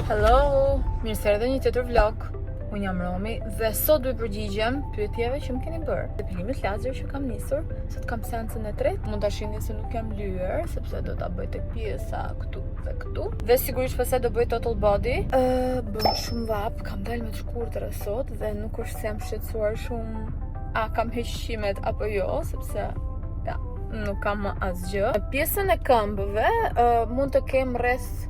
Hello, mirë se erdhe në një tjetër vlog. Unë jam Romi dhe sot do i përgjigjem pyetjeve që më keni bërë. Depilimit lazer që kam nisur, sot kam seancën e tretë. Mund ta shihni se nuk jam lyer, sepse do ta bëj tek pjesa këtu dhe këtu. Dhe sigurisht pastaj do bëj total body. Ë, bën shumë vap, kam dalë me të shkurtra sot dhe nuk është se jam shqetësuar shumë a kam heq qimet apo jo, sepse ja, nuk kam më asgjë. Në pjesën e këmbëve uh, mund të kem rreth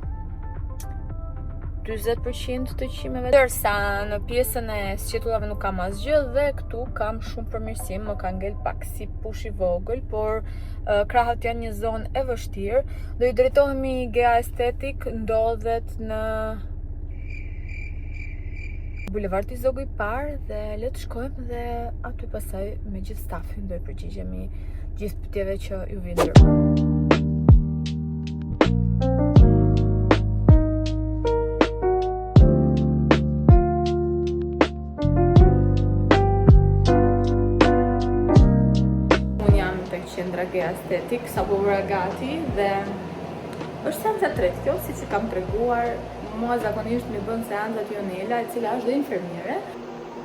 40% të qimeve, ndërsa në pjesën e sqetullave nuk kam asgjë dhe këtu kam shumë përmirësim, më ka ngel pak si push i vogël, por uh, krahët janë një zonë e vështirë. Do i drejtohemi Gea Aesthetic, ndodhet në Bulevardi Zogu i Parë dhe le të shkojmë dhe aty pastaj me gjithë stafin do i përgjigjemi gjithë pyetjeve që ju vijnë ndër. Unë jam tek qendra Gea Aesthetic, sapo u bëra gati dhe është seanca e tretë kjo, siç e kam treguar, mua zakonisht m'i bën seancat Jonela, e cila është dhe infermiere.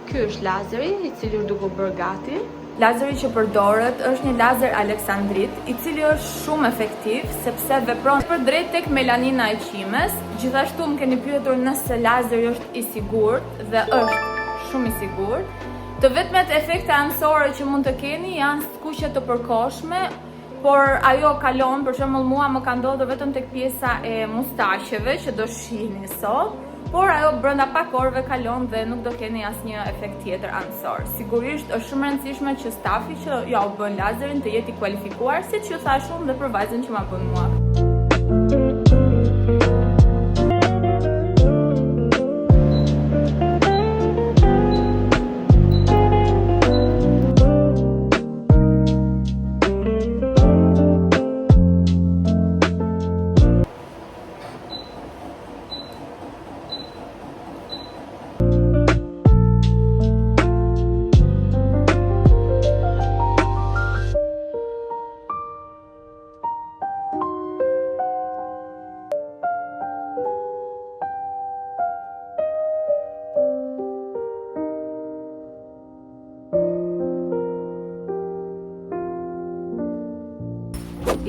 Ky është lazeri, i cili është duke u bërë gati. Lazeri që përdoret është një lazer aleksandrit, i cili është shumë efektiv sepse vepron për drejt tek melanina e qimes. Gjithashtu më keni pyetur nëse lazeri është i sigurt dhe është shumë i sigurt. Të vetmet efekte anësore që mund të keni janë skuqje të përkohshme, por ajo kalon, për shembull mua më ka ndodhur vetëm tek pjesa e mustaqeve që do shihni sot, por ajo brenda pak orëve kalon dhe nuk do keni asnjë efekt tjetër anësor. Sigurisht është shumë e rëndësishme që stafi që jua bën lazerin të jetë i kualifikuar, siç ju thashë unë dhe për vajzën që ma bën mua.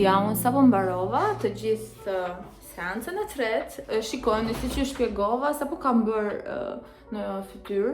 Ja, unë sapo mbarova të gjithë seancën e tretë, shikoni siç ju shpjegova, sapo kam bërë në fytyrë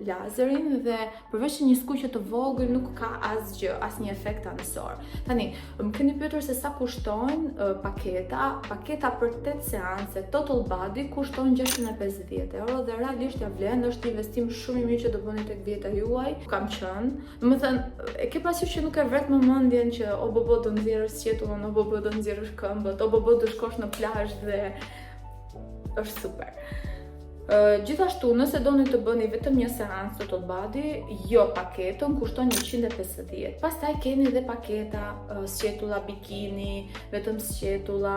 lazerin dhe përveç një skuqje të vogël nuk ka asgjë, asnjë efekt anësor. Tani, më keni pyetur se sa kushtojnë paketa, paketa për 8 seance total body kushton 650 euro dhe realisht ja vlen, është investim shumë i mirë që do bëni tek vjeta juaj. Kam qenë, domethënë, e ke parasysh që nuk e vret më mendjen që o bobo do nxjerrësh sqetullën, o bobo do nxjerrësh këmbët, o bobo do shkosh në plazh dhe është super. Gjithashtu, nëse doni të bëni vetëm një seancë total body, jo paketën, kushton 150. Pastaj keni dhe paketa sqetulla bikini, vetëm sqetulla,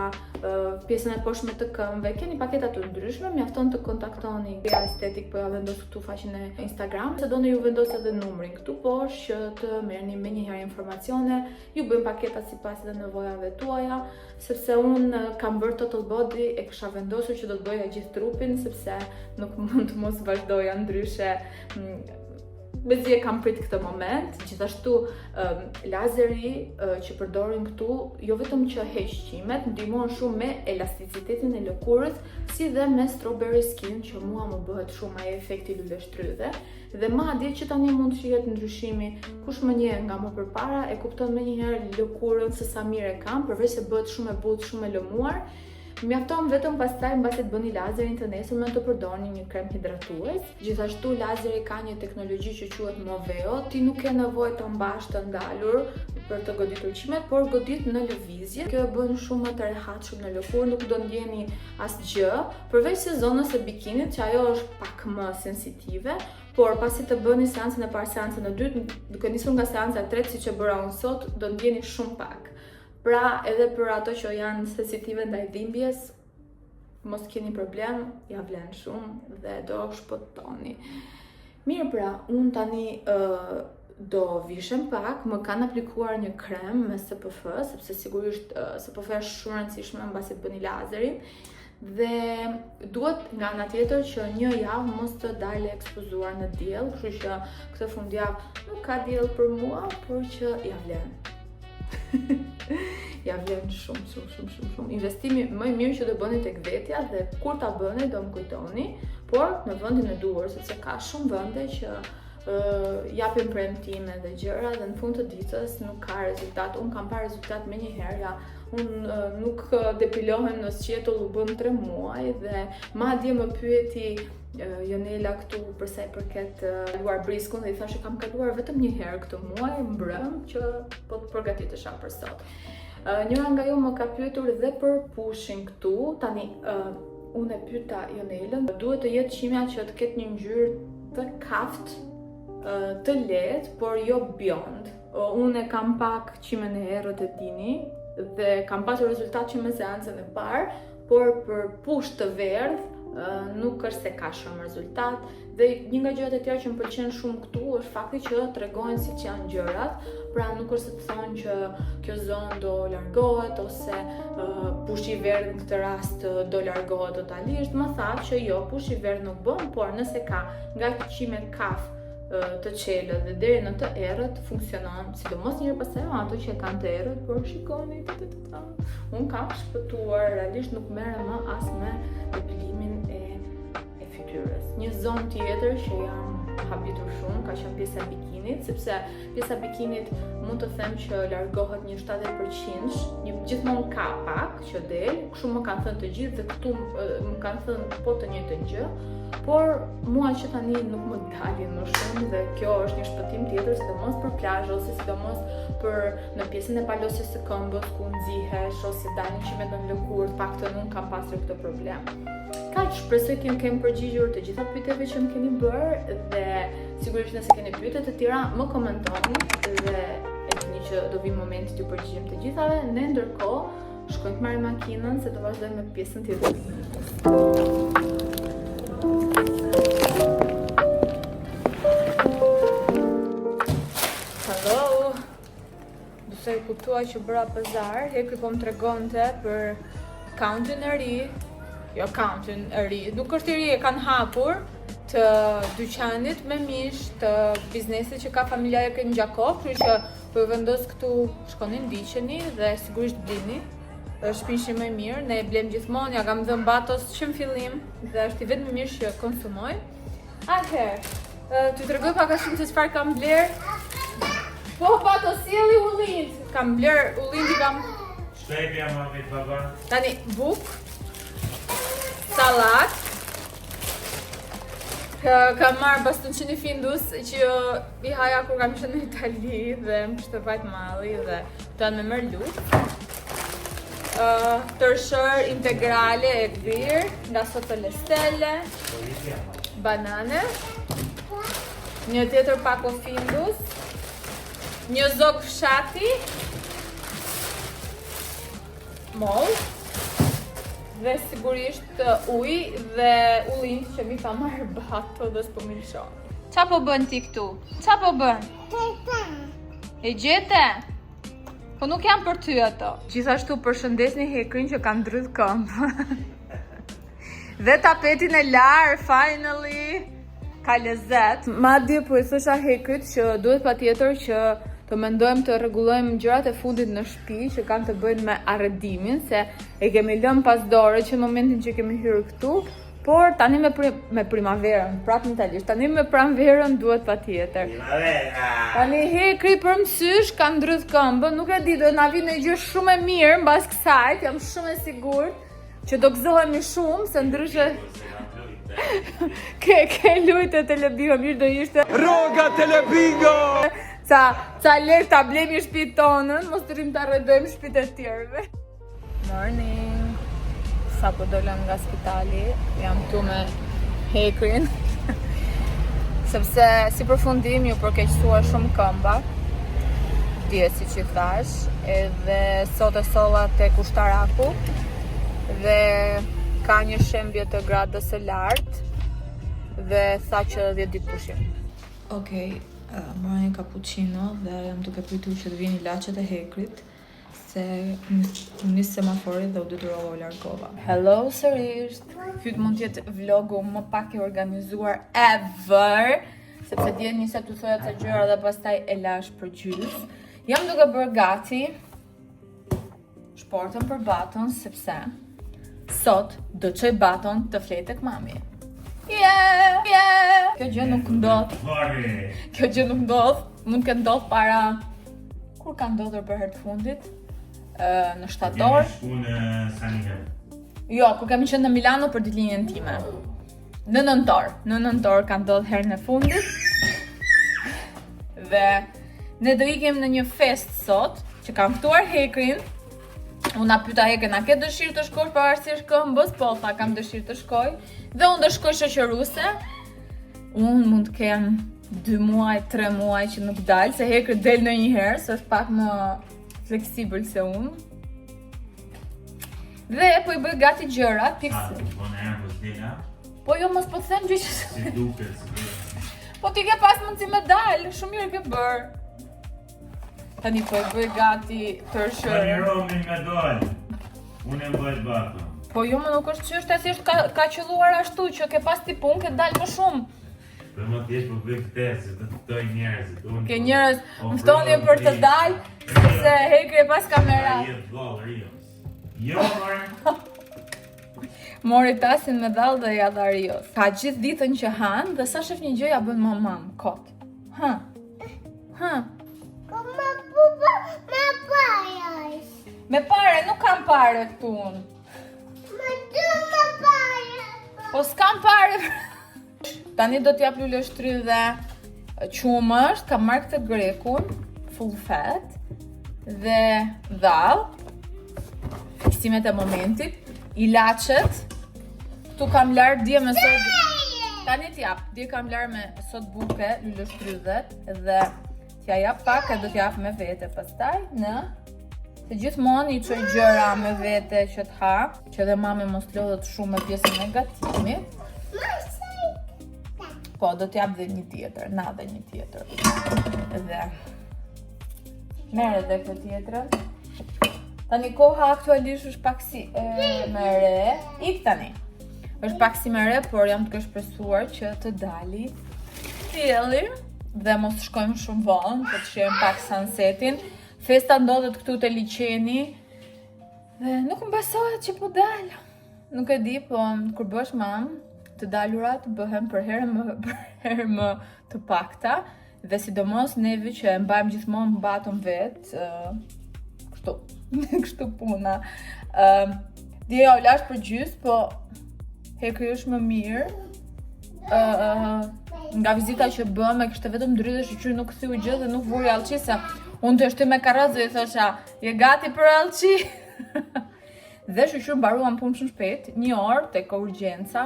pjesën e poshtme të këmbëve, keni paketa të ndryshme, mjafton të kontaktoni Gea Aesthetic, po ja vendos këtu faqen e Instagram, nëse doni ju vendos edhe numrin këtu poshtë që të merrni menjëherë informacione, ju bëjmë paketat sipas edhe nevojave tuaja. Sepse unë kam bërë total body e kisha vendosur që do të bëja gjithë trupin sepse nuk mund të mos vazhdoja ndryshe. Mezi e kam prit këtë moment. Gjithashtu um, lazeri uh, që përdorin këtu, jo vetëm që heq qimet, ndihmon shumë me elasticitetin e lëkurës, si dhe me strawberry skin që mua më bëhet shumë ai efekti luleshtrydhe. Dhe madje që tani mund të shihet ndryshimi, kush më njeh nga më përpara e kupton menjëherë lëkurën se sa mirë e kam, përveç se bëhet shumë e butë, shumë e lëmuar. Mjafton vetëm pastaj mbasi të bëni lazerin të nesërmen të përdorni një krem hidratues. Gjithashtu lazeri ka një teknologji që quhet Moveo, ti nuk ke nevojë ta mbash të ndalur për të goditur qimet, por godit në lëvizje. Kjo e bën shumë më të rehatshëm në lëkurë, nuk do ndjeni asgjë, përveç se zonës së bikinit që ajo është pak më sensitive, por pasi të bëni seancën e parë, seancën e dytë, duke nisur nga seanca e tretë siç e bëra unë sot, do ndjeni shumë pak. Pra, edhe për ato që janë sensitive ndaj dhimbjes, mos keni problem, ja vlen shumë dhe do shpëtoni. Mirë pra, unë tani uh, do vishem pak, më kanë aplikuar një krem me SPF, sepse sigurisht uh, SPF është shumë e rëndësishme mbasi të bëni lazerin. Dhe duhet nga ana tjetër që një javë mos të dalë ekspozuar në diell, kështu që këtë fundjavë nuk ka diell për mua, por që ja vlen. ja vlen shumë, shumë, shumë, shumë, shumë. Investimi më i mirë që do bëni tek vetja dhe kur ta bëni do më kujtoni, por në vendin e duhur, sepse ka shumë vende që uh, japin premtime dhe gjëra dhe në fund të ditës nuk ka rezultat. Unë kam parë rezultat menjëherë, ja, unë uh, nuk depilohem në sqetull u bën 3 muaj dhe madje më pyeti Jonela këtu për sa i përket kaluar briskun dhe i thashë kam kaluar vetëm një herë këtë muaj mbrëm që po të përgatitesha për sot. Njëra nga ju më ka pyetur dhe për pushin këtu, tani uh, unë e pyeta Jonelën, duhet të jetë qimja që të ketë një ngjyrë të kaft të lehtë, por jo bjond. Unë e kam pak qimen e errët e dini dhe kam pasur rezultat që me seancën e parë, por për push të verdhë nuk është se ka shumë rezultat dhe një nga gjërat e tjera që më pëlqen shumë këtu është fakti që tregojnë siç janë gjërat, pra nuk është se të thonë që kjo zonë do largohet ose uh, pushi i verdhë në këtë rast do largohet totalisht, më tha që jo, pushi i verdhë nuk bën, por nëse ka nga qime kaf të çelët dhe deri në të errët funksionon, sidomos një herë pastaj ato që e kanë të errët, por shikoni të të të të. Unë kam shpëtuar, realisht nuk merrem më as me depilimin e e fytyrës. Një zonë tjetër që jam habitur shumë ka qenë pjesa e bikinit, sepse pjesa e bikinit mund të them që largohet një 70%, një gjithmonë ka pak që del, kështu më kanë thënë të gjithë dhe këtu më kanë thënë po të njëjtën gjë, por mua që tani nuk më dalin më shumë dhe kjo është një shpëtim tjetër, sidomos për plazh ose sidomos për në pjesën e palosjes së këmbës ku nxihesh ose dalin qimet në lëkurë, të paktën unë kam pasur këtë problem. Kaq, shpresoj t'ju kem përgjigjur të gjitha pyetjeve që më keni bërë dhe sigurisht nëse keni pyetje të tjera, më komentoni dhe e dini që do vi momenti t'ju përgjigjem të gjithave. Ne ndërkohë shkojmë të marrim makinën se do vazhdojmë me pjesën tjetër. Hello. Nëse e kuptua që bëra pazar, Hekri po më tregonte për countin e ri, jo countin e ri, nuk është i ri, e kanë hapur të dyqanit me mish të biznesit që ka familja e Hekrit në Gjakovë, kështu që Po ju vendos këtu, shkoni ndiqeni dhe sigurisht blini. Është mishi më i mirë, ne e blem gjithmonë, ja kam dhënë Batos që në fillim dhe është i vetmi mish që konsumoj. Atëherë, t'ju tregoj pak a shumë se çfarë kam bler. Po Bato sjelli ullinjt. Kam bler ullinjt i kam Shpejt ja mamit baba. Tani buk, sallat, kam marrë bastoncini Findus që I haja kur kam qenë në Itali dhe më kishte vajt malli dhe këto janë me merluz. Uh, tërshër integrale e grirë nga Sotto le Stelle. Banane. Një tjetër pako Findus. Një zog fshati. Mollë. Dhe sigurisht ujë dhe ullinj që m'i ka marrë Bato dhe s'po m'i lëshon. Ça po bën ti këtu? Ça po bën? E gjete? Po nuk janë për ty ato. Gjithashtu përshëndesni Hekrin që ka ndrydh këmbë. dhe tapetin e larë, finally. Ka lezet. Madje po i thosha Hekrit që duhet patjetër që të mendojmë të rregullojmë gjërat e fundit në shtëpi që kanë të bëjnë me arredimin, se e kemi lënë pas dore që në momentin që kemi hyrë këtu, por tani me pri, me primaverën, prapë në italisht, tani me pranverën duhet patjetër. Primavera. Tani Hekri për mësysh ka ndrydh këmbën, nuk e di, do na vijë një gjë shumë e mirë mbas kësaj, jam shumë e sigurt që do gëzohemi shumë se ndryshe ke ke lujtë telebingo, mirë do ishte. Rroga Telebingo! Ca, ca lek ta blemi shtëpinë tonën, mos të rrim ta arredojmë shtëpitë e tjerëve. Morning. Sapo dola nga spitali, jam këtu me Hekrin. Sepse si përfundim iu përkeqësua shumë këmba. Dje siç i thash, edhe sot e solla tek ushtaraku dhe ka një shembje të gradës së lartë dhe tha që 10 ditë pushim. Okej, okay, uh, mora një cappuccino dhe jam duke pritur që të vinë ilaçet e Hekrit. Se u nis semafori dhe u detyrova u largova. Hello sërisht. Ky mund të jetë vlogu më pak i organizuar ever, sepse dje nisa t'u thoja ca gjëra dhe pastaj e lash për gjys. Jam duke bërë gati shportën për Baton sepse sot do çoj Baton të flej tek mami. Yeah, yeah. Kjo gjë nuk ndodh. Fare. Kjo gjë nuk ndodh. Mund të ketë ndodh para kur ka ndodhur për herë të fundit? Ë në shtator. Kemi shku në San Jo, kur kemi qenë në Milano për ditëlindjen time. Në nëntor, në nëntor ka ndodhur herën e fundit. Dhe ne do ikim në një fest sot, që kam ftuar Hekrin. Unë a pyeta Hekrin, a ke dëshirë të shkosh pavarësisht këmbës? Po, tha, kam dëshirë të shkoj. Dhe unë do shkoj shoqëruese. Unë mund të kem 2 muaj, 3 muaj që nuk dal, se Hekri del ndonjëherë, se është pak më fleksibël se unë. Dhe po i bëj gati gjërat, A, fiks. po në erë po s'del, a? Po jo, mos po të them gjë që Si duket, si duket. Po ti ke pas mundësi me dal, shumë mirë ke bërë. Tani po e bëj gati Po një romin me dal. Unë e mbaj Baton. Po jo, më nuk është çështja, thjesht ka qelluar ashtu që ke pas ti punë, ke dal më shumë. Për më thjesht po bëj këtë, se do të ftoj njerëzit. Unë Ke po- njerëz, po më ftoni provoj për të të dal, sepse Hekri e pas kamera. Ai e dhall Rios. Jo, more. Mori tasin me dhall dhe ja dha Rios. Ka gjithë ditën që han dhe sa shef një gjë ja bën mamam kot. Ha. Ha. Ma buba, ma pajas. Me pare, nuk kam pare këtu unë. Ma du ma pajas. Po s'kam pare. Tani do t'jap luleshtrydhe qumësht, kam marrë këtë grekun, full fat, dhe dhall, fiksimet e momentit, ilaçet, këtu kam larë dje me sot, tani t'jap, dje kam larë me sot buke luleshtrydhet, dhe t'ja jap pak e do t'jap me vete pastaj në Se gjithmonë i çoj gjëra me vete që të ha, që edhe mami mos lodhet shumë me pjesën e gatimit. Ma saj. Po, do t'jap dhe një tjetër, na dhe një tjetër. Dhe merë edhe këtë tjetrën. Tani koha aktualisht është pak si e, me re. Ik tani. Është pak si me re, por jam duke shpresuar që të dali dielli dhe mos shkojmë shumë vonë, po të shijojmë pak sunsetin. Festa ndodhet këtu te liqeni dhe nuk më besohet që po dal. Nuk e di, po kur bësh mam, të dalurat bëhen për herë më të pakta dhe sidomos neve që e mbajmë gjithmonë mbatëm vet, kështu, kështu puna. Dje ja u lash për gjys, po Hekri është më mirë. Nga vizita që bëm, e kishte vetëm dridhe shyqyr nuk thyu gjë dhe nuk vuri allçi se unë të shty me karrocë dhe i thosha, je gati për allçi? Dhe shyqyr mbaruam punë shumë shpejt, një orë tek urgjenca,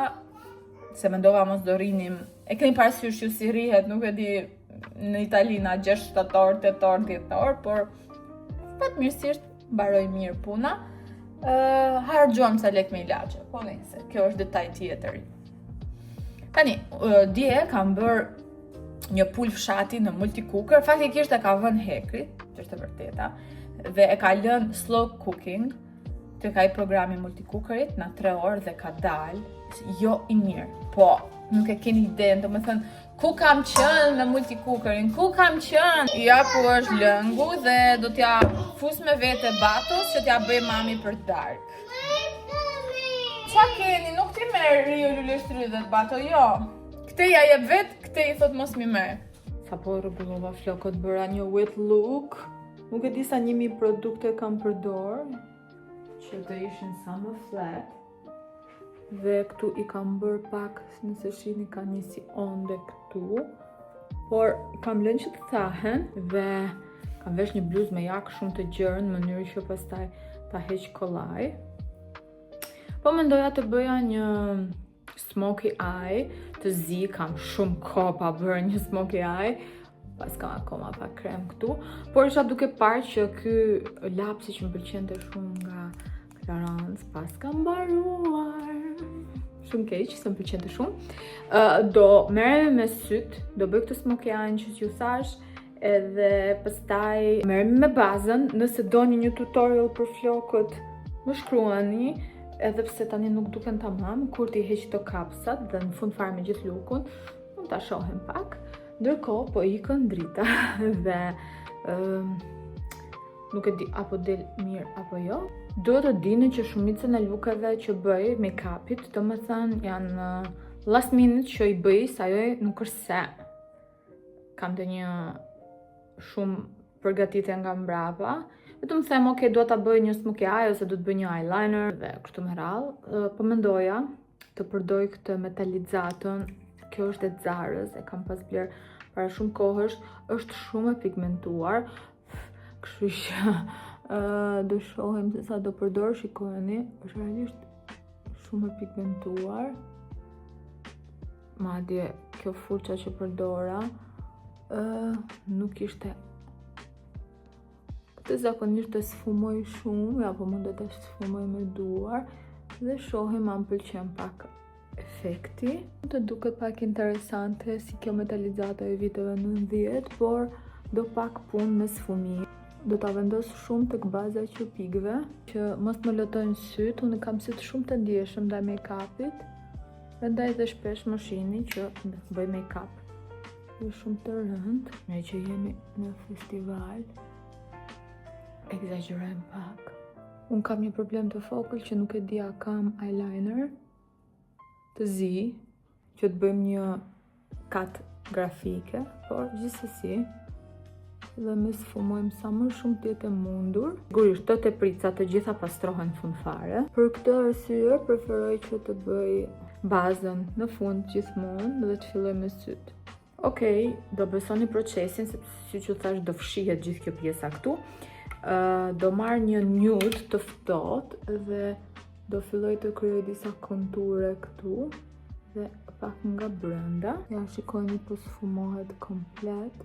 se mendova mos do rinim. E keni parasysh ju si rrihet, nuk e di në Itali na 6 7 orë, 8 orë, 10 orë, por fatmirësisht mbaroi mirë puna. Harxhuam ca lek me ilaçe, po nëse, kjo është detaj tjetër. Tani, dje kam bërë një pulë fshati në multicooker, faktikisht e ka vënë Hekri, që është e vërteta, dhe e ka lënë slow cooking, të ka i programi multicookerit në 3 orë dhe ka dal jo i mirë, po nuk e keni idenë, do me thënë, ku kam qenë me multicookerin, ku kam qenë? Ja ku është lëngu dhe do t'ja fus me vete Batos që t'ja bëj mami për darkë. Qa keni? Nuk ti merr Rio luleshtrydhet, Bato, jo. Këte ja jep vet, këte i thot mos mi merr. Sa po rregullova flokët, bëra një wet look. Nuk e di sa 1000 produkte kam përdor, që të ishin sa më flat. Dhe këtu i kam bërë pak, nëse shihni ka një si onde këtu. Por kam lënë që të thahen dhe kam vesh një bluzë me jakë shumë të gjerë në mënyrë që pastaj ta heq kollaj. Po mendoja të bëja një smoky eye të zi, kam shumë kohë pa bërë një smoky eye, pas kam akoma pak krem këtu, por isha duke parë që ky lapsi që më pëlqente shumë nga Clarins pas ka mbaruar. Shumë keq, se më pëlqente shumë. Do merrem me syt, do bëj këtë smoky eye që ju thash, Edhe pastaj merremi me bazën, nëse doni një tutorial për flokët, më shkruani, edhe pse tani nuk duken tamam, kur t'i heq të kapsat dhe në fund fare me gjithë look-un, mund ta shohim pak. Ndërkohë po ikën drita dhe nuk e di apo del mirë apo jo. Duhet të dini që shumicën e look-eve që bëj make-upit, do më thënë janë last minute që i bëj, sa ajo nuk është se kam të një shumë përgatitje nga mbrapa. Vetëm them, ok, dua ta bëj një smokey eye ose do të bëj një eyeliner dhe kështu me radhë. Po mendoja të përdoj këtë metalizatën. Kjo është e Zarës, e kam pas bler para shumë kohësh, është shumë e pigmentuar. Kështu që do shohim se sa do përdor, shikojeni, është realisht shumë e pigmentuar. Madje kjo furça që përdora nuk ishte. Këtë zakonisht e sfumoj shumë, ja po mundet të sfumoj me duar dhe shohim a më pëlqen pak efekti. Të duket pak interesante si kjo metalizata e viteve 90, por do pak punë me sfumim. Do ta vendos shumë tek baza e qerpikëve, që mos më lotojnë syt, unë kam syt shumë të ndjeshëm ndaj make-upit. Prandaj dhe shpesh më shihni që bëj make-up jo shumë të rënd, me që jemi në festival, egzagjerojmë pak. Unë kam një problem të vogël që nuk e di a kam eyeliner të zi, që të bëjmë një cut grafike, por gjithsesi dhe me sfumojmë sa më shumë të jetë e mundur. Sigurisht të teprica të gjitha pastrohen në fund fare. Për këtë arsye preferoj që të bëj bazën në fund gjithmonë dhe të filloj me syt. Okej, do besoni procesin, sepse si që thash do fshihet gjithë kjo pjesa këtu. Do marr një nude të ftohtë dhe do filloj të krijoj disa konture këtu dhe pak nga brenda. Ja, shikojni po sfumohet komplet.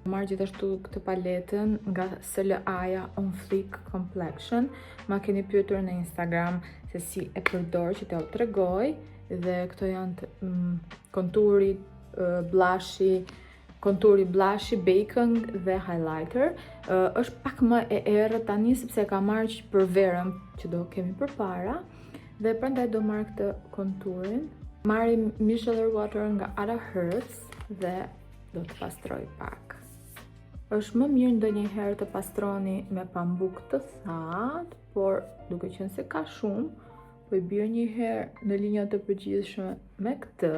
Marr gjithashtu këtë paletën nga SLA-ja On Fleek Complexion. Ma keni pyetur në Instagram se si e përdor që t'ja u tregoj dhe këto janë të, konturi, blushi, konturi blushi, baking dhe highlighter. Është pak më e errët tani sepse e ka marrë që për verën që do kemi përpara dhe prandaj do marr këtë konturin. Marrim micellar water nga Ada Herbs dhe do të pastroj pak. Është më mirë ndonjëherë të pastroni me pambuk të thatë, por duke qenë se ka shumë, po i bjerë një herë në linja të përgjithshme me këtë,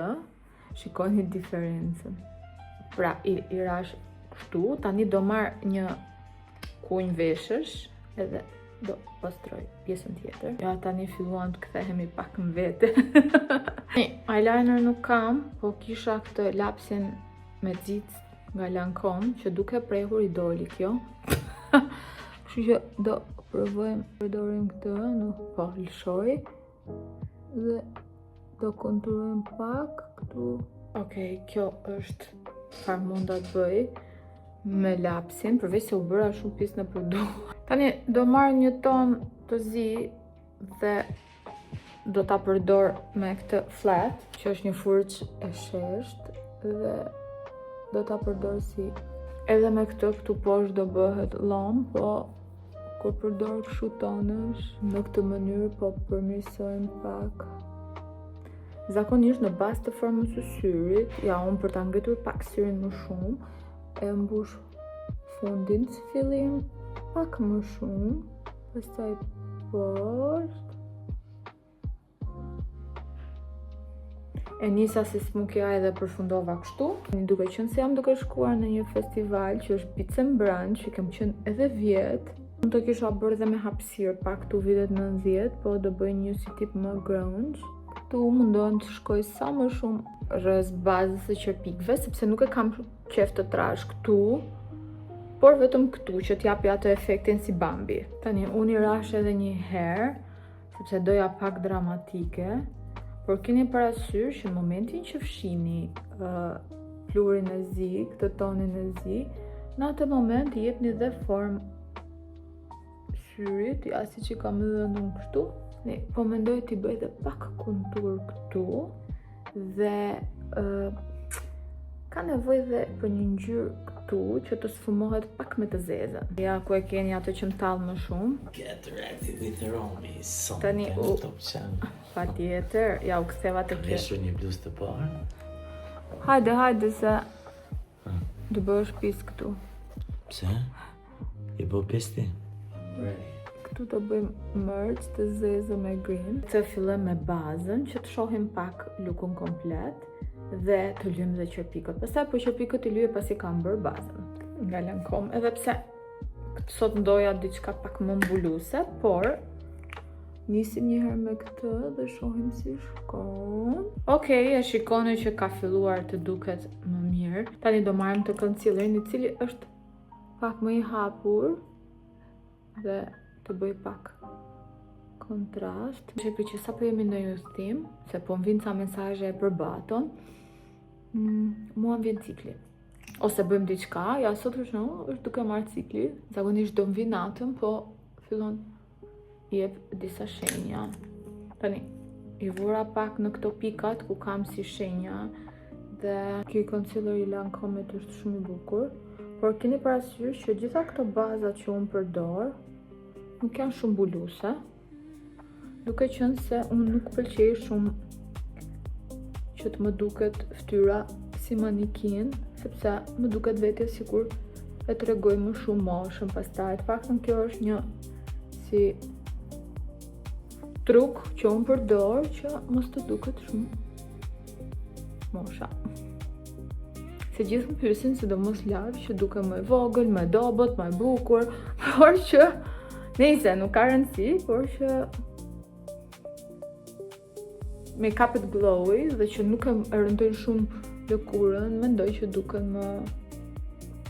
shikoni diferencën. Pra, i rash kështu, tani do marr një kunj veshësh edhe do pastroj pjesën tjetër. Ja, tani filluan të kthehemi pak në vete. Eyeliner nuk kam, po kisha këtë lapsin me xic nga Lancome, që duke prehur i doli kjo. Kështu që do provojmë përdorim këtë, nuk po lëshoj. Dhe do konturojmë pak këtu. Okej, kjo është çfarë munda të bëj me lapsin, përveç se u bëra shumë pis në produkt. Tani do marr një ton të zi dhe do ta përdor me këtë flat, që është një furçë e shesht dhe do ta përdor si edhe me këtë këtu poshtë do bëhet llom, po kur përdor kështu tonësh, në këtë mënyrë po përmirësojmë pak. Zakonisht në bazë të formës së syrit, ja unë për ta ngritur pak syrin më shumë, e mbush fundin si fillim, pak më shumë, pastaj poshtë. E nisa si smokey eye dhe përfundova kështu. Duke qenë se jam duke shkuar në një festival që është Beats and Brunch, që kam qenë edhe vjet, mund të kisha bërë dhe me hapësirë pak këtu vitet 90, po do bëj një si tip më grunge. Këtu mundohem të shkoj sa më shumë rrës bazës së qerpikëve, sepse nuk e kam qef të trash këtu, por vetëm këtu që t'japi atë efektin si Bambi. Tani unë i rash edhe një herë, sepse doja pak dramatike, por keni parasysh që në momentin që fshini plurin e zi, këtë tonin e zi, në atë moment i jepni dhe formë syrit, ja siç i kam dhënë unë kështu. Ne, po mendoj t'i bëj dhe pak kontur këtu dhe ka nevojë dhe për një ngjyrë këtu. këtu që të sfumohet pak me të zezën. Ja ku e keni atë që më tall më shumë. Get ready with Romi, sonte Tani në u- Top Channel. Patjetër, ja u ktheva te Kam kjo. veshur një bluzë të parë. Hajde, hajde se do bëhesh pis këtu. Pse? I bë pis ti? Ready. Këtu do bëjmë merge të zezë me green. Të fillojmë me bazën që të shohim pak lookun komplet dhe të lyjmë dhe qerpikët. Pastaj po qerpikët i lyej pasi kam bërë bazën. Nga Lancome, edhe pse këtë sot ndoja diçka pak më mbuluese, por nisim një herë me këtë dhe shohim si shkon. Okej, e shikoni që ka filluar të duket më mirë. Tani do marrim të concealerin i cili është pak më i hapur dhe të bëj pak kontrast. Shikoj që sapo jemi në udhtim, se po më vinë ca mesazhe për Baton, mua më vjen cikli. Ose bëjmë diçka, ja sot për shembull është duke marrë cikli, zakonisht do më vi natën, po fillon jep disa shenja. Tani, i vura pak në këto pikat ku kam si shenja dhe ky concealer i Lancome është shumë i bukur. Por keni parasysh që gjitha këto bazat që unë përdor nuk janë shumë mbuluese, duke qenë se unë nuk pëlqej shumë që të më duket fytyra si manikin, sepse më duket vetja sikur e tregoj më shumë moshën pastaj. Të paktën kjo është një si truk që unë përdor që mos të duket shumë mosha. Se gjithë më pyesin, sidomos live, që duke më e vogël, më e dobët, më e bukur, por që nejse, nuk ka rëndësi, por që make-upet glowy dhe që nuk e rëndojnë shumë lëkurën, mendoj që duken më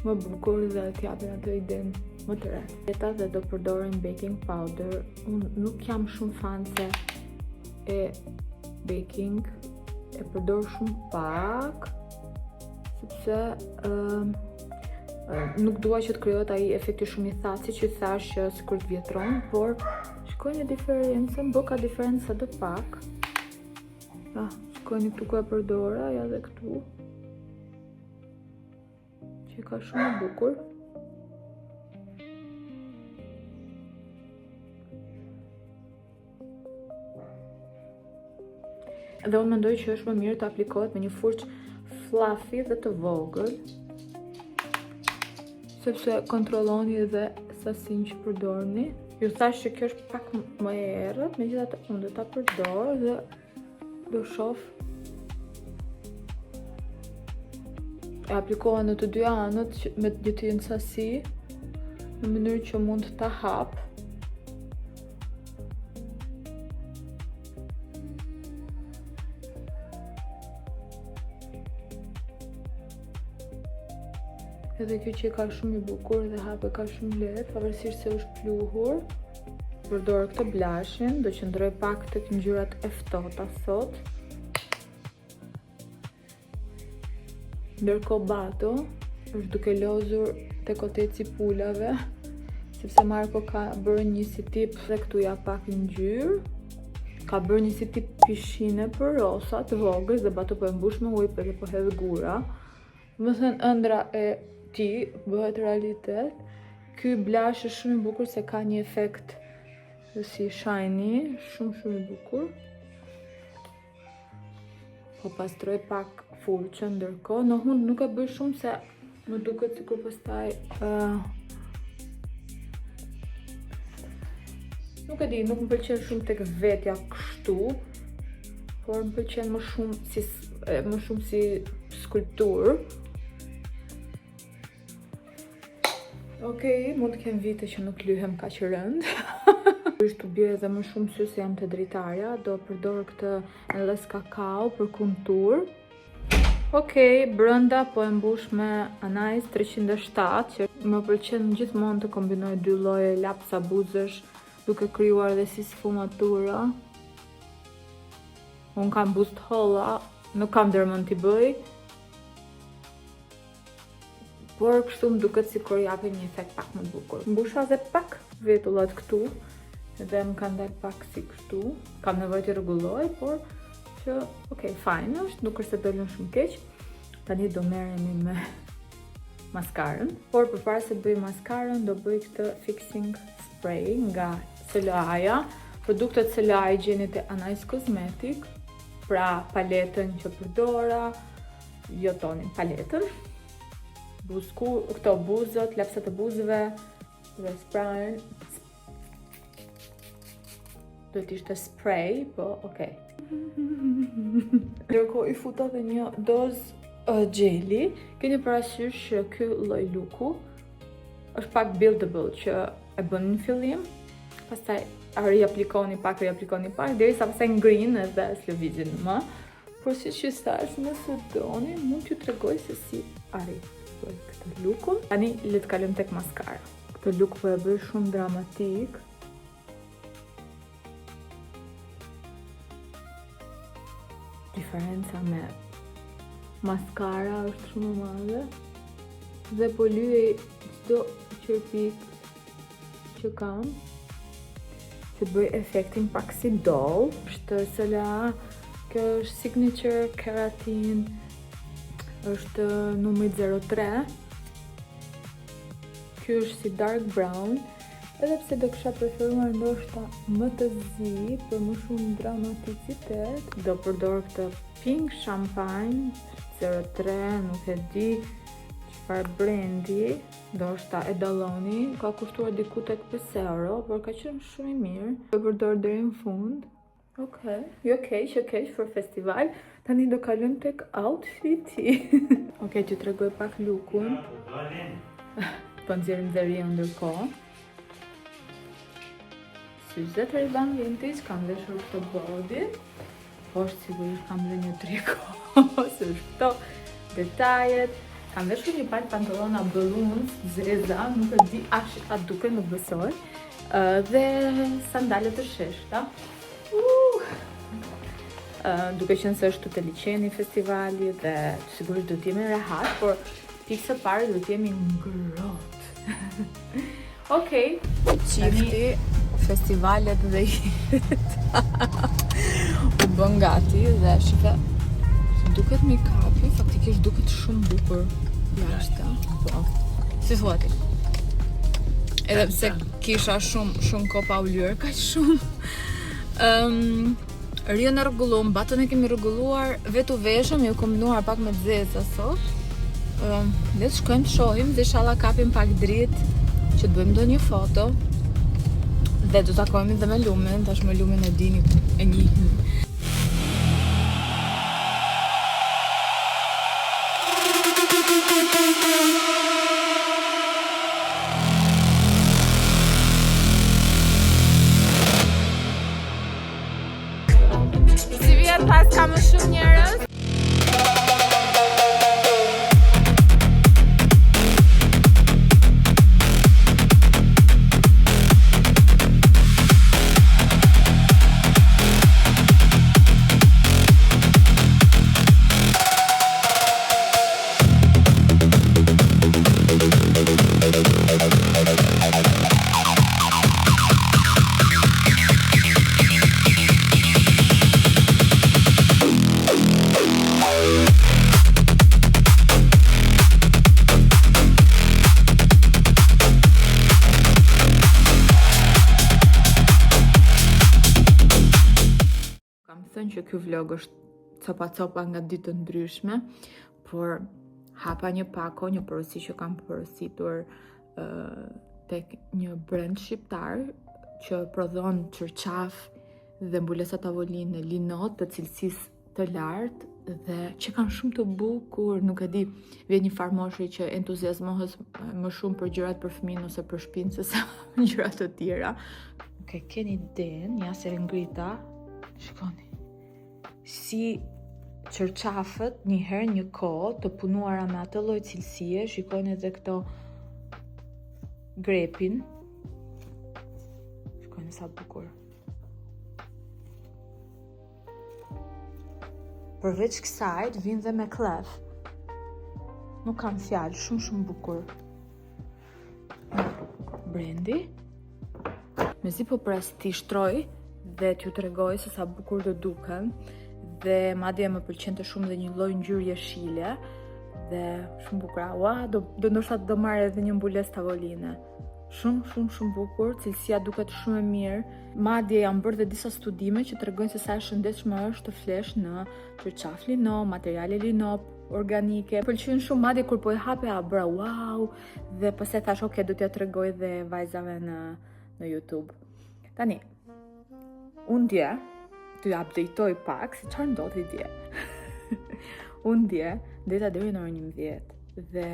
më bukur dhe t'japin atë idenë më të re. Jeta dhe do përdorim baking powder. Unë nuk jam shumë fanse e baking, e përdor shumë pak, sepse nuk dua që të krijohet ai efekti shumë i thatë, siç ju thash që sikur të vjetron, por shikojeni diferencën, bë ka diferencë sa do pak. Ah, shikojeni këtu ku e përdora, ja dhe këtu. Që ka shumë e bukur. Dhe unë mendoj që është më mirë të aplikohet me një furçë fluffy dhe të vogël, sepse kontrolloni edhe sasinë që përdorni. Ju thash që kjo është pak më e errët, megjithatë unë do ta përdor dhe do shoh. E aplikova në të dyja anët me të njëjtën sasi, në mënyrë që mund ta hap. Edhe kjo që ka shumë i bukur dhe hapë ka shumë lehtë, pavarësisht se është pluhur. Përdor këtë blushin, do qëndroj pak tek ngjyrat e ftohta sot. Ndërkohë Bato është duke lozur te koteci i pulave, sepse Marko ka bërë një si tip dhe këtu ja pak ngjyrë. Ka bërë një si tip pishine për rosa të vogël dhe Bato po e mbush me ujë dhe po hedh gura. Më thënë ëndra e ti bëhet realitet. Ky blush është shumë i bukur se ka një efekt si shiny, shumë shumë i bukur. Po pastroj pak furçën ndërkohë, në hund nuk e bëj shumë se më duket sikur pastaj, nuk e di, nuk më pëlqen shumë tek vetja kështu, por më pëlqen më shumë si skulpturë. Okej, mund të kem vite që nuk lyhem kaq rënd. Është u bie edhe më shumë sy se jam te dritarja, do përdor këtë Endless Cacao për kontur. Okej, brenda po e mbush me Anais 307, që më pëlqen gjithmonë të kombinoj dy lloje lapsa buzësh, duke krijuar edhe si sfumatura. Unë kam buzë të holla, nuk kam ndërmend t'i bëj, por kështu më duket sikur japin një efekt pak më bukur. Mbusha edhe pak vetullat këtu, edhe më kanë dalë pak si kështu. Kam nevojë t'i rregulloj, por që, okej, fajn është, nuk është se dolën shumë keq. Tani do merremi me maskarën. Por përpara se të bëj maskarën, do bëj këtë fixing spray nga SLA-ja. Produktet SLA i gjeni te Anais Cosmetic, pra paletën që përdora, jo tonin, paletën. Buzku, këto buzët, lapsat e buzëve dhe sprayin. Duhet ishte spray, po okay. Ndërkohë i futa dhe një dozë uh, xheli. Keni parasysh që ky lloj looku është pak buildable që e bën në fillim, pastaj riaplikoni pak, riaplikoni pak, derisa pastaj ngrin edhe s'lëvizin më. Por siç ju thash, nëse doni, mund t'ju tregoj se si arrij bëj këtë lookun. Tani le të kalojmë tek maskara. Këtë look po e bëj shumë dramatik. Diferenca me maskara është shumë e madhe dhe po lyej çdo qerpik që kam që të bëj efektin pak si doll. Është SLA, kjo është Signature Keratin, është numri 03. Ky është si dark brown, edhe pse do kisha preferuar ndoshta më të zi për më shumë dramaticitet. Do përdor këtë pink champagne 03, nuk e di çfarë brendi, ndoshta e dalloni, ka kushtuar diku tek 5 euro, por ka qenë shumë i mirë. Do përdor deri në fund. Okej, jo keq, jo keq për festival. Tani do kalojmë tek outfiti. Okej, t'ju tregoj pak lookun. Po nxjerrim dhe Rion ndërkohë. Syzet Ray-Ban Vintage, kam veshur këtë body. Poshtë sigurisht kam dhe një triko, se është këto detajet. Kam veshur një palë pantallona balloons, zeza, nuk e di a, a duken, nuk besoj. Dhe sandale të sheshta. Uh! Duke qenë se është te liqeni festivali dhe sigurisht do të jemi rehat, por pikë së pari do të jemi ngrohtë. Okej. Çifti, festivalet dhe jeta. U bën gati dhe shife si duket make-upi, faktikisht duket shumë bukur jashtë. Po. Si thua ti? Edhe pse kisha shumë shumë kohë pa u lyer kaq shumë. Ëm Rion e rregullum, Batën e kemi rregulluar, vetë u veshëm, ju kombinuar pak me të zeza sot. Ëm, le të shkojmë të shohim dhe inshallah kapim pak dritë që të bëjmë ndonjë foto. Dhe do takohemi dhe me Lumin, tashmë Lumin e dini, e njihni. Si vjet pas ka më shumë njerëz? Kam thënë që ky vlog është copa copa nga ditë të ndryshme, por hapa një pako, një porosi që kam porositur uh, tek një brand shqiptar që prodhon çarçaf dhe mbulesa tavoline lino të cilësisë të lartë dhe që kanë shumë të bukur, nuk e di, vjen një farë moshe që entuziazmohesh më shumë për gjërat për fëmijën ose për shtëpinë se sa gjërat të tjera. Nuk e keni idenë, ja se e ngrita. Shikoni. Si çarçafët një herë një kohë të punuara me atë lloj cilësie, shikojnë edhe këto grepin. Shikojnë sa bukur. Përveç kësaj, të vijnë dhe me kllef. Nuk kam fjalë, shumë shumë bukur. Brendi. Mezi po pres t'i shtroj dhe t'ju tregoj se sa bukur do duken. Dhe madje më pëlqente shumë dhe një lloj ngjyrë jeshile. Dhe shumë bukura. Ua, do do ndoshta do marr edhe një mbulesë tavoline. Shumë, shumë, shumë bukur, cilësia duket shumë e mirë. Madje janë bërë dhe disa studime që tregojnë se sa e shëndetshme është të flesh në çarçaf lino, materiale lino, organike. Pëlqyen shumë madje kur po e hapja bëra wow dhe pastaj thash ok, do t'ja tregoj dhe vajzave në në YouTube. Tani, unë dje, të update-oj pak se çfarë ndodhi dje. unë dje, ndejta deri në orën 11 dhe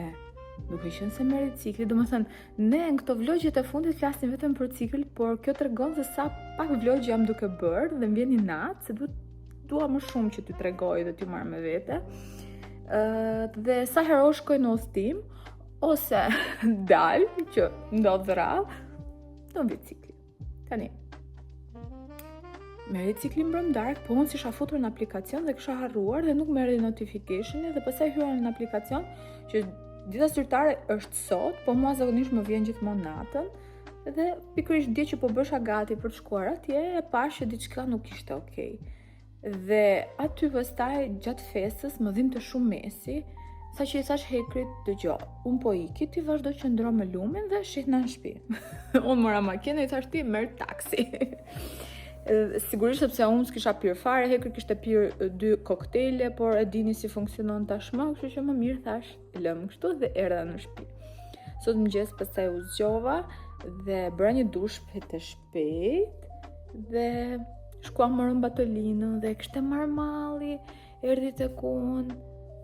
duke qenë se merret cikli, do më thënë, ne në këto vlogjet e fundit flasim vetëm për cikël, por kjo tregon se sa pak vlogje jam duke bërë dhe më vjen inat se duhet dua më shumë që t'ju tregoj dhe t'ju marr me vete. Ë dhe sa herë o shkoj në udhtim ose dal, që ndodh rrallë, do më vjen cikli. Tani, më erdhi cikli mbrëm darkë, po unë s'isha futur në aplikacion dhe kisha harruar dhe nuk më erdhi notification dhe pastaj hyra në aplikacion që dita zyrtare është sot, po mua zakonisht më vjen gjithmonë natën. Dhe pikërisht dje që po bësha gati për të shkuar atje, e pash që diçka nuk ishte okay. Dhe aty pastaj gjatë festës më dhimte shumë mesi, sa që i thash Hekrit, dëgjo, unë po iki, ti vazhdo qëndro me lumin dhe shihna në shtëpi. unë mora makinën i thash ti merr taksi. Edhe, Sigurisht sepse unë s'kisha pirë fare, Hekri kishte pirë dy koktejle, por e dini si funksionon tashmë, kështu që më mirë thash, e lëm kështu dhe erdha në shtëpi. Sot mëngjes pastaj u zgjova dhe bëra një dush të shpejt dhe shkuam morëm batolinën dhe kishte marrë malli, erdhi tek unë.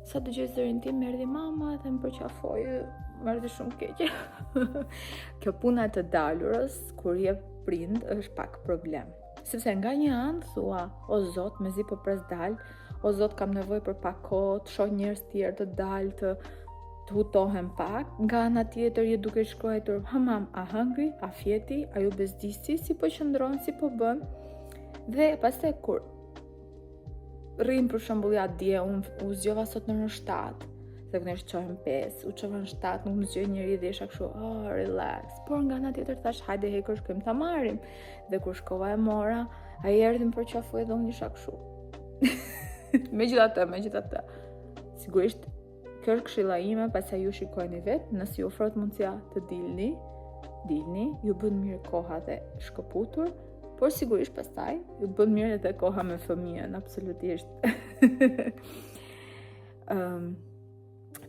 Sa dëgjoi zërin tim, erdhi mama dhe më përqafoi, më erdhi shumë keq. Kjo puna e të dalurës kur je prind është pak problem. Sepse nga një anë thua, o zot, mezi po pres dal, o zot kam nevojë për pak kohë, të shoh njerëz tjerë të dal, të të hutohem pak. Nga ana tjetër je duke shkruar, ha mam, a hëngri, a fjeti, a ju bezdisi, si po qëndron, si po bën. Dhe pastaj kur rrim për shembull ja dje, unë u zgjova sot në orën 7, zakonisht çohem 5, u çova në 7, nuk më zgjoi njeri dhe isha kështu, oh, relax. Por nga ana tjetër thash, hajde Hekër, shkojmë ta marrim. Dhe kur shkova e mora, ai erdhi më përqafoi dhe unë isha kështu. megjithatë, megjithatë. Sigurisht kjo është këshilla ime, pastaj ju shikojeni vetë, nëse ju ofrohet mundësia të dilni, dilni, ju bën mirë koha dhe shkëputur, por sigurisht pastaj ju bën mirë edhe koha me fëmijën, absolutisht. um,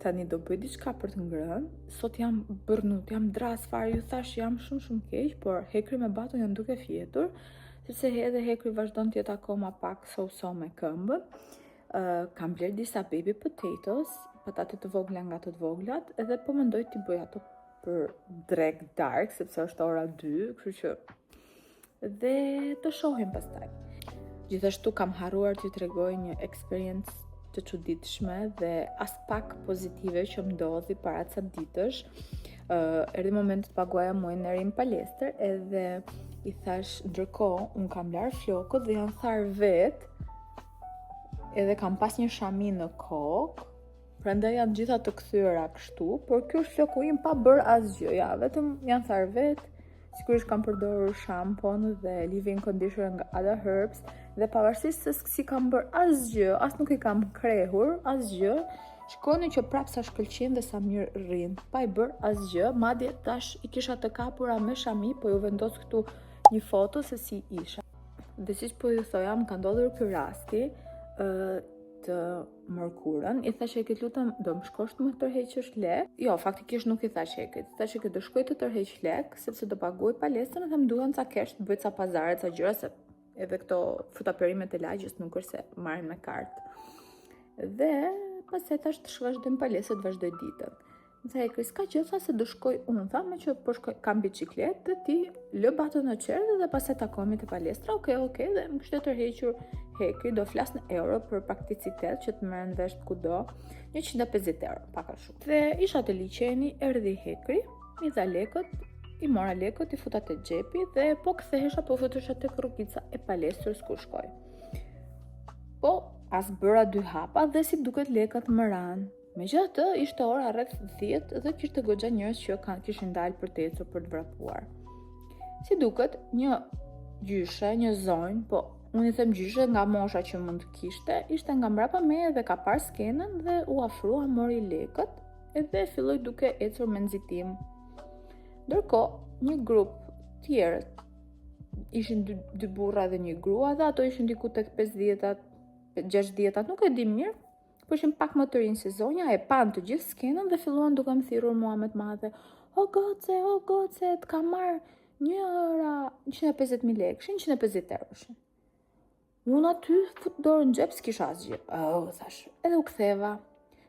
tani do bëj diçka për të ngrënë. Sot jam burnut, jam dras fare, ju thash jam shumë shumë keq, por Hekri me Baton janë duke fjetur, sepse edhe Hekri vazhdon të jetë akoma pak so-so me këmbën. Uh, kam bler disa baby potatoes, patate të vogla nga të voglat, edhe po mendoj t'i bëj ato për drek dark, sepse është ora 2, kështu që dhe të shohim pastaj. Gjithashtu kam harruar t'ju tregoj një eksperiencë të çuditshme dhe as pak pozitive që më ndodhi para ca ditësh. Uh, erdhi momenti të paguaja muajin e ri në palestër edhe i thash ndërkohë un kam lar flokët dhe janë thar vet edhe kam pas një shami në kokë Prandaj janë gjitha të kthyera kështu, por ky është floku im pa bër asgjë, ja, vetëm janë thar vet. Sigurisht kam përdorur shampon dhe leave-in conditioner nga Ada Herbs dhe pavarësisht se si kam bër asgjë, as nuk i kam krehur asgjë, shikoni që prap sa shkëlqin dhe sa mirë rrin, pa i bër asgjë, madje tash i kisha të kapura me shami, po ju vendos këtu një foto se si isha. Dhe siç po ju thoja, më ka ndodhur ky rasti, ë të mërkurën, i thashë Hekrit lutem, do më shkosh të më tërheqësh lek? Jo, faktikisht nuk i thashë Hekrit. I thashë Hekrit do shkoj të tërheq lek, sepse do paguaj palestrën dhe më duhen ca cash, të bëj ca pazare, ca gjëra se edhe këto fruta perimet e lagjes nuk është se marrin me kartë. Dhe pastaj thash të vazhdojmë palestër, të vazhdoj ditën. Më tha Hekri, s'ka gjë, tha se do shkoj unë, tha, me që po shkoj, kam bicikletë dhe ti lë Baton në çerdhe dhe pastaj takohemi te palestra. Okej, okej, dhe më kishte tërhequr Hekri, do flas në euro për prakticitet që të merren vesh kudo, 150 euro, pak a shumë. Dhe isha te liqeni, erdhi Hekri, mi dha lekët, i mora lekët, i futa te xhepi dhe po kthehesha, po futesha tek rrugica e palestrës ku shkoj. Po, as bëra dy hapa dhe si duket lekët më ranë. Megjithatë, ishte ora rreth 10 dhe kishte goxha njerëz që kanë kishin dalë për të ecur për të vrapuar. Si duket, një gjyshe, një zonjë, po Unë i them gjyshe nga mosha që mund të kishte, ishte nga mbrapa meje dhe ka parë skenën dhe u afrua, mori lekët edhe filloi duke ecur me nxitim. Ndërkohë, një grup tjerë ishin dy, dy burra dhe një grua dhe ato ishin diku tek 50-at, 60-at, nuk e di mirë, po ishin pak më të rinj se zonja, e panë të gjithë skenën dhe filluan duke më thirrur mua me të madhe. O goce, o goce, të ka marrë njëra 150.000 lekë, 150 euro. Unë aty fut dorën në xhep s'kisha asgjë. Oh, thash. Edhe u ktheva.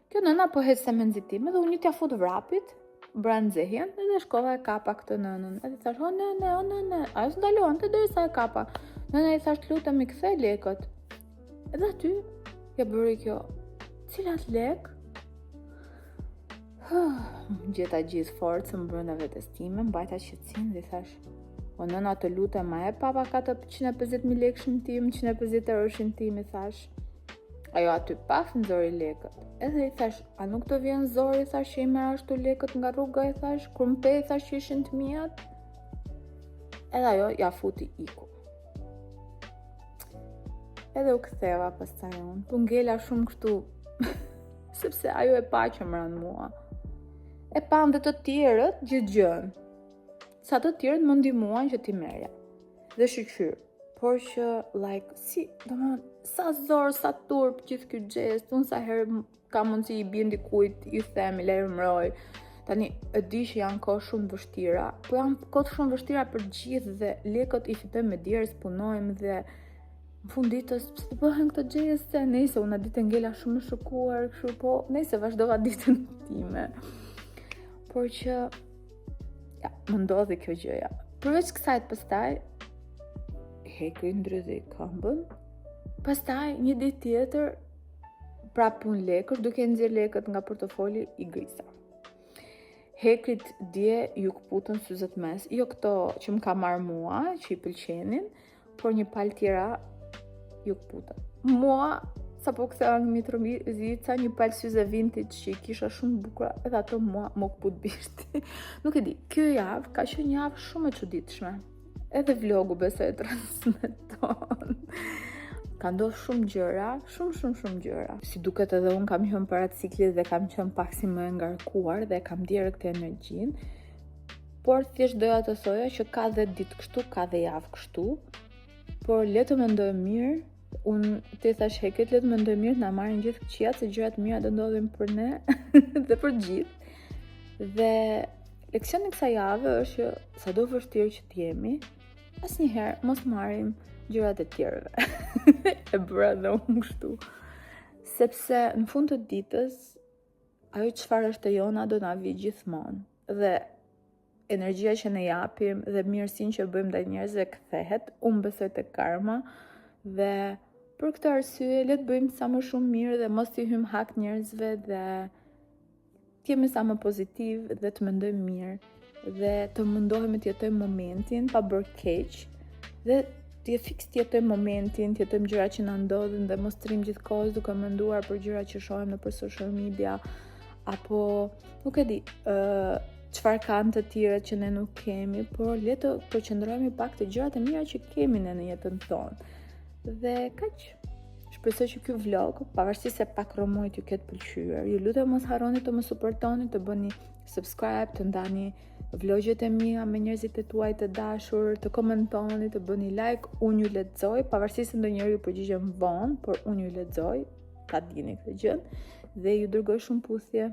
Kjo nëna po ecte me nxitim edhe unë një t'ja fut vrapit, bëra nxehjen edhe shkova e kapa këtë nënën. Edhe thash, o nënë, o nënë. Ajo s'ndalonte derisa e kapa. Nëna i thash, lutem i kthe lekët. Edhe aty ja bëri kjo. Cilat lek? Gjeta gjithë forcën brenda vetes time, mbajta qetësinë dhe i thash, o nëna të lutem, ma e papa ka të 150.000 lekëshin tim, 150 euroshin tim, i thash. Ajo aty paf nxori lekët. Edhe i thash, a nuk të vjen zor, i thash që i merr ashtu lekët nga rruga, i thash, kur më pe, i thash që ishin të miat. Edhe ajo ja futi iku. Edhe u ktheva pastaj unë. Po ngela shumë kështu, sepse ajo e pa që më ranë mua. E panë dhe të tjerët gjithë gjën. Sa të tjerët më ndihmuan që t'i merja. Dhe shyqyr. Por që, like, si, domethënë, sa zor, sa turp gjithë ky gjest, unë sa herë ka mundësi i bien dikujt, i them, i lajmëroj. Tani, e di që janë kohë shumë të vështira, po janë kohë shumë të vështira për gjithë dhe lekët i fitojmë me djersë, punojmë dhe në fund ditës pse të bëhen këto gjeste? Nëse unë atë ditë ngela shumë e shokuar, kështu po, nëse vazhdova ditën time. Por që ja, më ndodhi kjo gjëja. Përveç kësaj pastaj Hekri ndrydhi këmbën. Pastaj një ditë tjetër prap punë lekësh, duke nxjerr lekët nga portofoli i grisa. Hekrit dje ju këputën syzet mes, jo këto që më ka marrë mua, që i pëlqenin, por një palë tjera ju këputën. Mua, sa po ktheva nga Mitrovica, një palë syze vintage që i kisha shumë bukura, edhe ato mua më këput bishti. Nuk e di, kjo javë ka qenë një javë shumë e çuditshme. Edhe vlogu besoj e transmeton. Ka ndodhur shumë gjëra, shumë shumë shumë gjëra. Si duket edhe unë kam qenë para ciklit dhe kam qenë pak si më e ngarkuar dhe kam ndjerë këtë energjinë. Por thjesht doja të thoja që ka dhe ditë kështu, ka dhe javë kështu. Por le të mendojmë mirë, unë të thash Hekrit, le të mendojmë mirë të na marrin gjithë këqijat se gjërat mira do ndodhin për ne dhe për gjithë. Dhe leksioni i kësaj jave është që sado vështirë që të jemi, asnjëherë mos marrim gjërat e tjerëve. e bëra dhe unë kështu. Sepse në fund të ditës, ajo çfarë është e jona do na vijë gjithmonë. Dhe energjia që ne japim dhe mirësinë që bëjmë ndaj njerëzve kthehet, unë besoj te karma dhe për këtë arsye le të bëjmë sa më shumë mirë dhe mos t'i hyjmë hak njerëzve dhe të jemi sa më pozitiv dhe të mendojmë mirë dhe të mundohemi të jetojmë momentin pa bërë keq dhe të fiks të jetojmë momentin, të jetojmë gjërat që na ndodhin dhe mos të rrim gjithkohës duke menduar për gjërat që shohim nëpër social media apo nuk e di, ë uh, çfarë kanë të tjerët që ne nuk kemi, por le të përqendrohemi pak te gjërat e mira që kemi ne në jetën tonë. Dhe kaq. Shpresoj që ky vlog, pavarësisht se pak rrëmujë t'ju ketë pëlqyer, ju lutem mos harroni të më suportoni, të bëni subscribe, të ndani vlogjet e mia me njerëzit e tuaj të dashur, të komentoni, të bëni like, unë ju lexoj, pavarësisht se ndonjëherë ju përgjigjem vonë, por unë ju lexoj, ta dini këtë gjë dhe ju dërgoj shumë puthje.